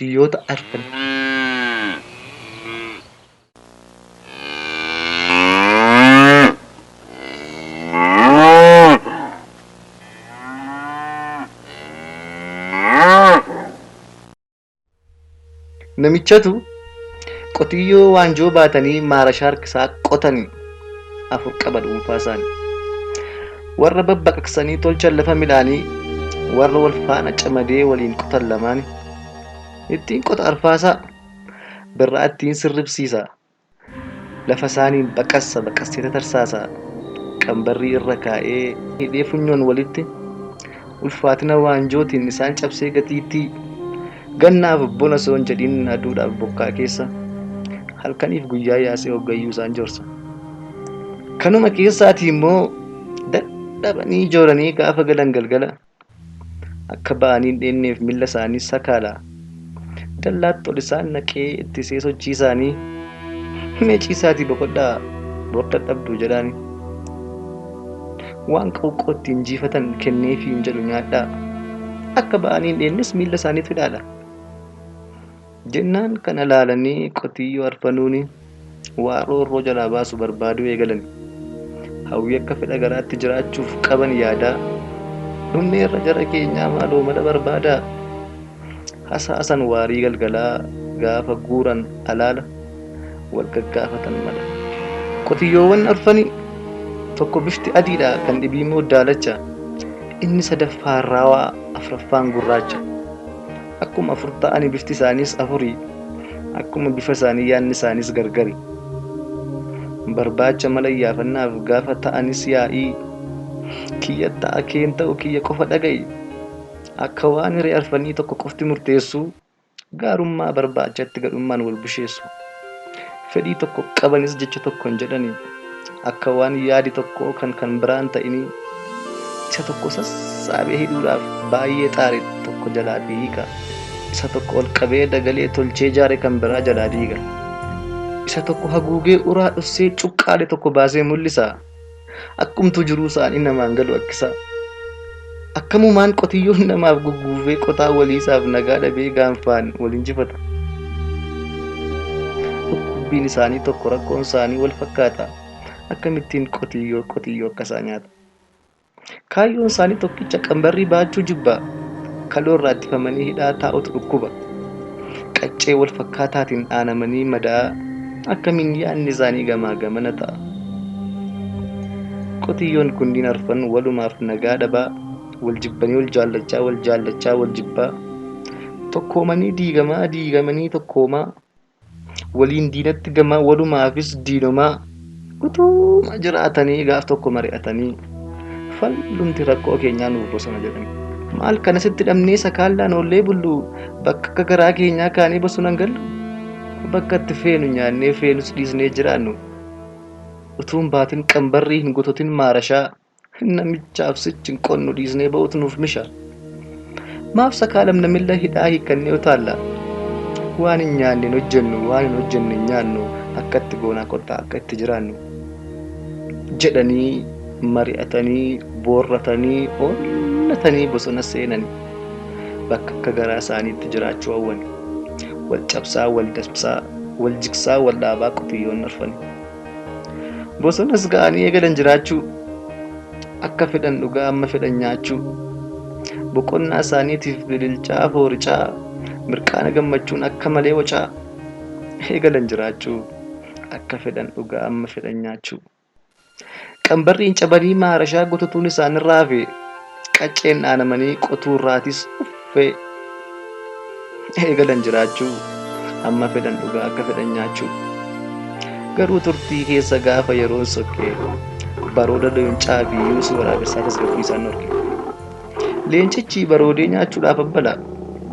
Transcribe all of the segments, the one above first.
Qotiyyoota arfan. Namichatu qotiyyoo waanjoo baatanii maarashaa harkisaa qotanii afur qaba dhuunfaa isaanii. Warra babbaqaqsanii tolchan lafa midhaanii warra wal faana camadee waliin qotan lamaani. Ittiin qota arfaasaa birraa ittiin sirribsiisa. Lafa isaaniin baqassa baqassee tatarsaasa. Qambarrii irra kaa'ee hidhee funyoon walitti ulfaatina waanjootiin isaan cabsee gatiittii gannaaf bona osoo hin jedhin aduudhaaf bokkaa keessa halkaniif guyyaa yaasee hoggayyuu isaan jorsa. Kanuma keessaatii immoo dadhabanii jooranii gaafa galan galgala Akka ba'anii hin dheenneef milla isaanii sakaala. Dallaatti ol isaan naqee ittisee sochii isaanii. Mee ciisaatii boqodhaa bor dadhabdu jedhaani. Waan qawqoo ittiin jiifatan kenneefii hin jedhu nyaadhaa. Akka ba'anii hin dheennes miilla isaaniitu hidhaadha. Jennaan kana laalanii qotiyyoo arfanuuni waa roorroo jalaa baasu barbaaduu eegalan. Hawwii akka fedha garaatti jiraachuuf qaban yaadaa dhumneerra jara keenyaa maaloo mala barbaadaa. Hasaasan waarii galgalaa gaafa guuran alaala wal gaggaafatan mala. Qotiyyoowwan arfani tokko bifti adiidha kan dhibii immoo daalacha. Inni sadaffaan raawaa afraffaan gurraacha. Akkuma afur ta'ani bifti isaaniis afuri. Akkuma bifa isaanii yaadni isaaniis gargari. Barbaacha mala iyyaafannaaf gaafa ta'anis yaa'ii. Kiyya ta'a keen ta'u kiyya qofa dhaga'i. Akka waan hiree arfanii tokko qofti murteessuu gaarummaa barbaachatti gadhummaan wal busheessu. Fedhii tokko qabanis jecha tokko hin jedhani. Akka waan yaadi tokkoo kan kan biraan ta'inii isa tokko sassaabee hidhuudhaaf baay'ee xaare tokko jalaa hiika. Isa tokko ol qabee dagalee tolchee jaare kan biraa jalaa diiga. Isa tokko haguugee uraa dhossee cuqqaale tokko baasee mul'isa. Akkumtuu jiruu isaanii namaan galu akkisaa. Akkamumaan qotiyyoon namaaf gugguufee qotaa waliisaaf nagaa dhabee gaanfaan wal injifata. Dhukkubbiin isaanii tokko rakkoon isaanii wal fakkaata. Akkamittiin qotiyyoo qotiyyoo akkasaa nyaata. Kaayyoon isaanii tokkicha qambarrii baachuu jibba. Kaloo irraa ittifamanii hidhaa taa'utu dhukkuba. Qaccee wal fakkaataatiin dhaanamanii madaa'aa akkamiin yaadni isaanii gamaa gamana ta'a. Qotiyyoon kunniin arfan walumaaf nagaa dhabaa, wal jibbanii wal jaallachaa, wal jaallachaa wal jibbaa, tokkoomanii diigamaa, diigamanii tokkoomaa, waliin diinatti gamaa, walumaafis diinomaa, utuuma jiraatanii gaaf tokko mari'atanii fallumti rakkoo keenyaa nuuf bosona jedhani. Maal kana sitti dhabnee sakaallaan oollee bullu bakka akka garaa keenyaa kaanee bosona hin gallu bakka itti feenu nyaannee feenus dhiisnee jiraannu utuu hin baatin qambarrii hin gototin maarashaa namichaaf sichi hin qonnu dhiisnee ba'utu nuuf misha. Maaf sakaalamna milla hidhaa hiikkannee utaalla. Waan hin nyaanne hin hojjennu waan hin hojjenne hin nyaannu akka itti goonaa kottaa akka itti jiraannu. Jedhanii mari'atanii boorratanii onnatanii bosona seenani. Bakka akka garaa isaaniitti jiraachuu hawwani. Wal cabsaa wal dabsaa wal jigsaa wal dhaabaa qotiyyoon arfani. Bosonas ga'anii eegalan jiraachuu. Akka fedhan dhugaa amma fedhan nyaachuu. Boqonnaa isaaniitiif bililchaa fooricaa mirqaana gammachuun akka malee wacaa eegalan jiraachuu. Akka fedhan dhugaa amma fedhan nyaachuu. Qambarriin cabanii maarashaa gototuun isaanirraa hafe qacceen dhaanamanii qotuurraatis uffee eegalan jiraachuu amma fedhan dhugaa akka fedhan nyaachuu. Garuu turtii keessa gaafa yeroon sokkee barooda leencaa fi yuusii waraabessaa tasgabbii isaan dhorke. Leencichi baroodee nyaachuudhaaf abbala.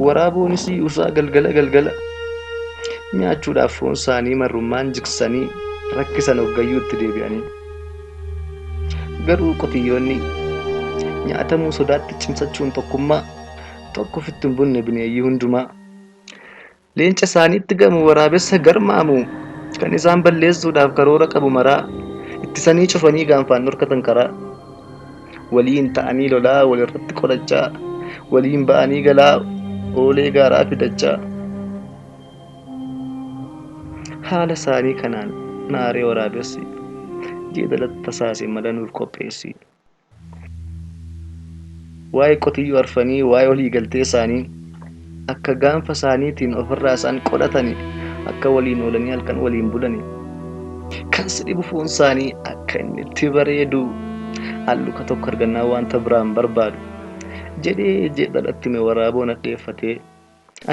Waraaboonis yuusaa galgala galgala. Nyaachuudhaaf foon isaanii marrummaan jigsanii rakkisan hoggayyuu itti deebi'anii. Garuu qotiyyoonni nyaatamuu sodaatti cimsachuun tokkummaa tokko ofitti hin bunne bineeyyii hundumaa. Leenca isaaniitti gamu waraabessa garmaamu kan isaan balleessuudhaaf karoora qabu maraa ittisanii cufanii gaanfaan dhorkatan karaa. Waliin ta'anii lolaa walirratti qolachaa waliin ba'anii galaa oolee gaaraa fidachaa. Haala isaanii kanaan naaree waraabessi jeedalatti tasaase mala nuuf qopheessi. Waa'ee qotiyyoo arfanii, waa'ee olii galtee isaanii akka gaanfa isaaniitiin ofirraa isaan qolatanii, akka waliin oolanii halkan waliin bulanii, kan si dhibu foon isaanii akka inni itti bareedu, halluka tokko argannaa wanta biraan barbaadu jedhee jeedalatti hime. Waraaboon hadheeffatee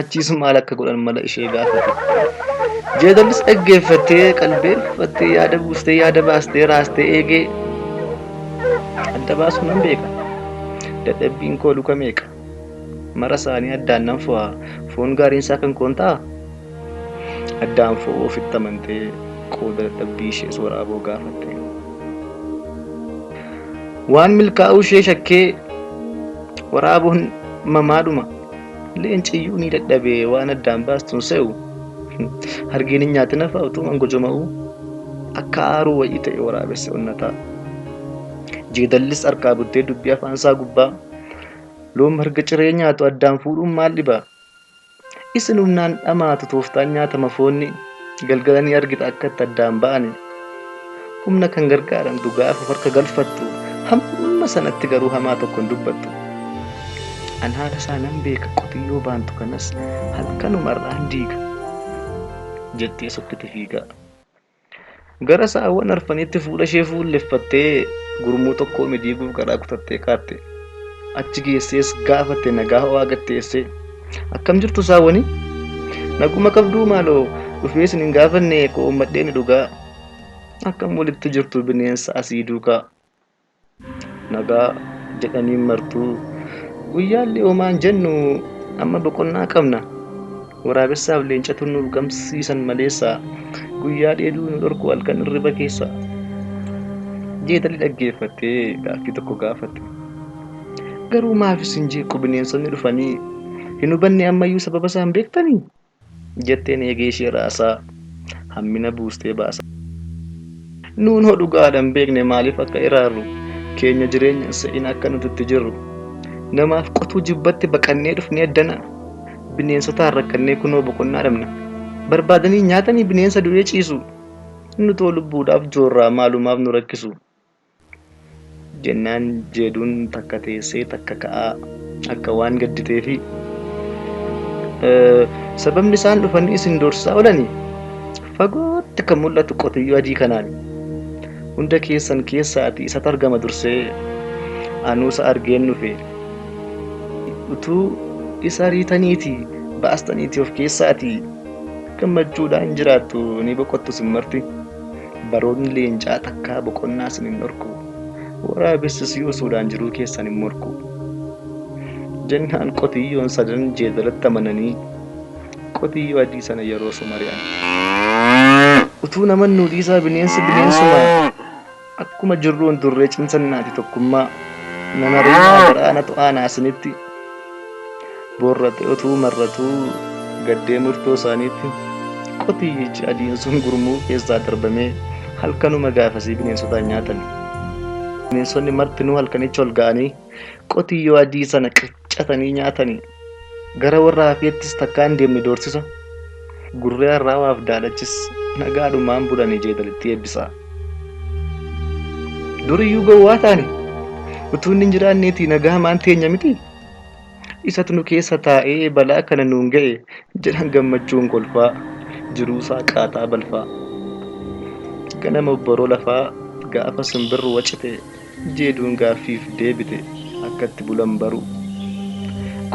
achiis maal akka godhan mala ishee gaafate. Jeedallis dhaggeeffattee qalbeeffattee yaada buustee yaada baastee raastee eegee adda baasuu nan beeka. Dadhabbiin koo luka meeqa? Mara isaanii addaan nan fo'a. Foon gaariin isaa kan koon ta'a? Addaan fo'uu ofitti amantee qooda dadhabbii ishees waraaboo gaafatte. Waan milkaa'uu ishee shakkee waraaboon mamaadhuma. Leenciyyuu ni dadhabee waan addaan baastuun se'u. Hargeen hin nyaatin hafa utuu mangojoma'uu akka aaruu wayii ta'e waraabessi onnataa. Jeedallis harkaa buttee dubbii afaan isaa gubbaa. Loon marga ciree nyaatu addaan fuudhuun maal dhiba? Isin humnaan dhamaatu tooftaan nyaatama foonni, galgala ni argita akka itti addaan ba'ani. Humna kan gargaaramtu gaafa harka galfattu, hamma sanatti garuu hamaa tokko hin dubbattu. An haala isaa nan beeka, qotiyyoo baantu kanas halkanumarraan diiga jettee sokkite fiigaa. Gara saawwan arfaniitti fuula ishee fuulleffattee gurmuu tokkoo midiiguuf garaa kutattee kaatte. Achi geessees gaafatte nagaa ho'aa gatteessee. Akkam jirtu saawwanii? Naguma qabduu maaloo dhufee isin hin gaafanne ko'ommadhee ni dhugaa. Akkam walitti jirtu bineensa asii duukaa? Nagaa jedhaniin martuu, guyyaallee homaan jennu amma boqonnaa qabna. Waraabessaaf leencatu nuuf gamsiisan maleessa, guyyaa dheeduu nu dhorku halkan hirriba keessa. Jeedalli dhaggeeffattee gaaffii tokko gaafatte. Garuu maaf isin jeequ bineensonni dhufanii? Hin hubanne ammayyuu sababa isaan beektanii? Jetteen eegee ishee raasaa hammina buustee baasa. Nuun hoo dhugaadhaan beekne maaliif akka iraarru, keenya jireenya se'in akka nuti itti jirru. Namaaf qotuu jibbatti baqannee dhufnee addana, bineensotaan rakkannee kunoo boqonnaa dhabna. Barbaadanii nyaatanii bineensa du'ee ciisu. Nutoo lubbuudhaaf joorraa maalumaaf nu rakkisu. Jennaan jeeduun takka teessee takka ka'aa akka waan gadditeefi. Sababni isaan dhufanii isin doorsisaa oolanii fagootti kan mul'atu qotiyyoo adii kanaani. Hunda keessan keessaati isatu argama dursee, anuu isa argeen dhufe. Utuu isa riitaniiti baastaniiti of keessaati gammachuudhaan jiraattu, ni boqottu isin marti. Baroonni leencaa takkaa boqonnaa isin hin dhorku. Waraabessis yoosuudhaan jiruu keessan hin morku. Jennaan qotiyyoon sadan jeedalatti amananii qotiyyoo adii sana yeroo suma ari'an. Utuu naman nuu dhiisaa, bineensi bineensuma, akkuma jirruun durree cimsannaati tokkummaa. Nan ariinaa, garaa natu aanaa isinitti. Boorrate utuu marratuu gaddee murtoo isaaniitti qotiyyichi adiin sun gurmuu keessaa darbamee halkanuma gaafasii bineensotaan nyaatame. Bineensonni martinuu halkanicha ol ga'anii qotiyyoo adii sana qiccatanii nyaatanii. Gara warra hafeettis takkaa hin deemne doorsisa. Gurree arraawaaf daalachis nagaadhumaan bulanii jeedalittii eebbisaa. Duriyyuu gowwaa taane, utuu inni hin jiraanneetii nagaa hamaan teenya miti. Isatu nu keessa taa'ee balaa kana nuun ga'e jedhan gammachuun kolfaa, jiruusaa qaataa balfaa. Ganama obboroo lafaa gaafa simbirri wacite jeeduun gaaffiif deebite akka itti bulan baru.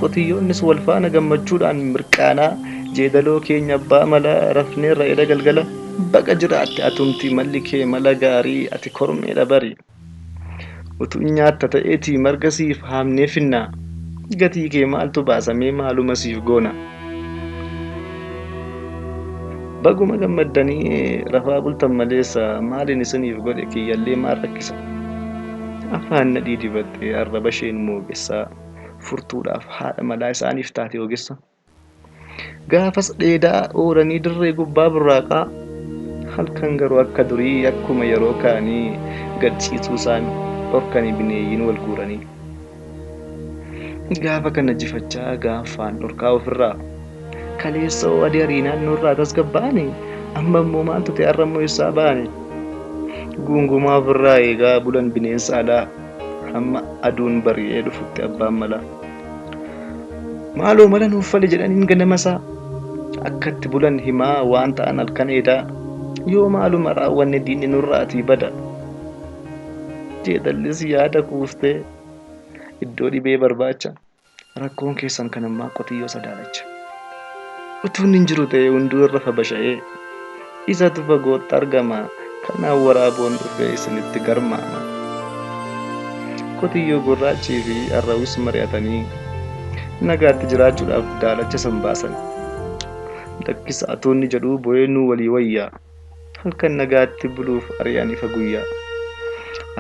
Qotiyyoonnis wal faana gammachuudhaan mirqaanaa, jeedaloo keenya abbaa mala, rafneerra eda galgala, baga jiraatte atumti, malli kee mala gaarii, ati kormeedha bari. Utuu nyaatta ta'eetii marga siif haamnee finnaa, gatii kee maaltu baasamee maaluma siif goona. Baguma gammaddanii rafaa bultan maleessa, maaliin isiniif godhe, kiyyallee maal rakkisa. Afaan nadhii dibattee arraba isheen moogessaa, furtuudhaaf haadha malaa isaaniif taate ogeessa. Gaafas dheedaa oolanii dirree gubbaa burraaqaa, halkan garuu akka durii akkuma yeroo kaanii gad ciisuu isaan dhorkanii bineeyyiin wal guuranii. Gaafa kana jifachaa gaanfaan dhorkaa ofirraa, kaleessa hoo adii ariinaan nurraa tasgabba'anii, Amma immoo maaltu ta'e har'a immoo eessaa ba'ani? Guungumaa ofirraa eegaa bulan bineensa alaa hamma aduun bari'ee dhufutti abbaan malaa. Maaloo mala nuuf fali jedhaniin ganama isaa akkatti bulan himaa waan ta'an halkan eedaa yoo maaluma raawwanne diinni nurraatii bada. Jeedallis yaada kuustee iddoo dhibee barbaacha rakkoon keessan kan ammaa qotiyyoo sadaalacha. Utuun hin jiru ta'e hunduu irra fabasha'ee isatu fagootti argama kanaan waraaboon dhufee isinitti garmaama. Qotiyyoo gurraachii fi arrawis mari'atanii nagaatti jiraachuudhaaf daalacha san baasan. Lakkisa atoonni jedhuu bo'ee nuu walii wayyaa. Halkan nagaatti buluuf ari'an ifa guyyaa.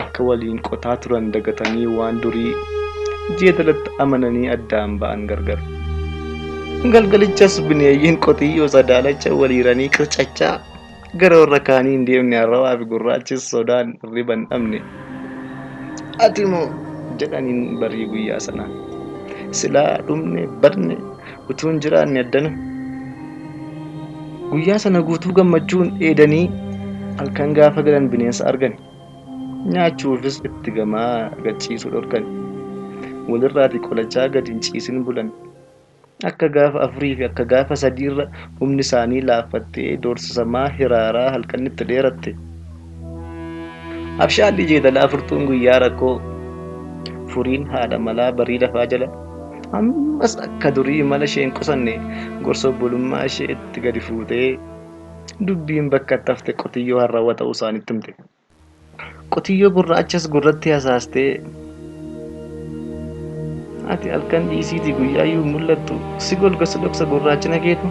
Akka waliin qotaa turan dagatanii waan durii jeedalatti amananii addaan ba'an gargar. Galgalichas bineeyyiin qotiyyoo sadaalacha waliiranii qircachaa gara warra kaanii hin deemne arrawaa fi gurraachis sodaan hirriba hin dhabne. Ati moo jedhaniin barii guyyaa sanaa. Silaa dhumne badne utuu hin jiraanne addana. Guyyaa sana guutuu gammachuun dheedanii halkan gaafa galan bineensa argan. Nyaachuufis itti gamaa gachiisuu dhorkan. Walirraati qolachaa gadi hin ciisin bulan. Akka gaafa afurii fi akka gaafa sadiirra humni isaanii laaffattee doorsisamaa hiraaraa halkan itti dheeratte. Abshaalli jeedalaa furtuun guyyaa rakkoo furiin haadha malaa barii lafaa jala ammas akka durii mala isheen qusanne gorsa obbolummaa ishee itti gadi fuutee dubbiin bakka itti hafte qotiyyoo harrawwa ta'uu isaanitti himte. Qotiyyoo gurraachas gurratti hasaastee ati halkan dhiisiitii guyyaayyuu hin mul'attu si golga si dhoksa gurraachina keetu.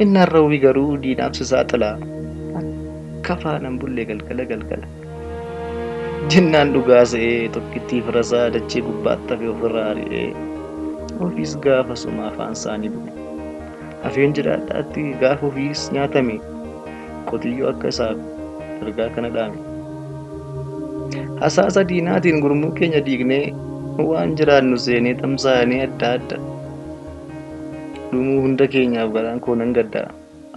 Inni harrawwi garuu diinaaf si saaxila akka faana hin bulle galgala galgala. Jennaan dhugaa se'ee tokkittii firasaa dachee gubbaatti hafe ofirraa ari'ee ofiis gaafa suma afaan isaanii bu'e. Hafeen jiraadhaatti gaafa ofiis nyaatame qotiyyoo akka isaaf ergaa kana dhaame. Hasaasa diinaatiin gurmuu keenya diignee waan jiraannu seenee tamsaanee adda adda. Dhumuu hunda keenyaaf garaan koo nan gadda.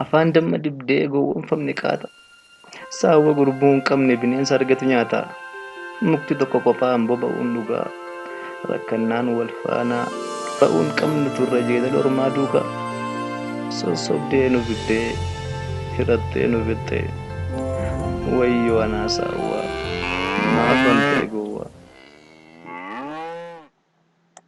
Afaan damma dibdee gowwoomfamne qaata. Saawwa gurmuu hin qabne bineensa argatu nyaata. Mukti tokko qophaan boba'uun dhugaa. Rakkannaan wal faana ba'uun qabnu turre jeedala ormaa duukaa. Sossobdee nu biddee hirattee nu fixxee. Wayyoo anaa saawwaa maaf onte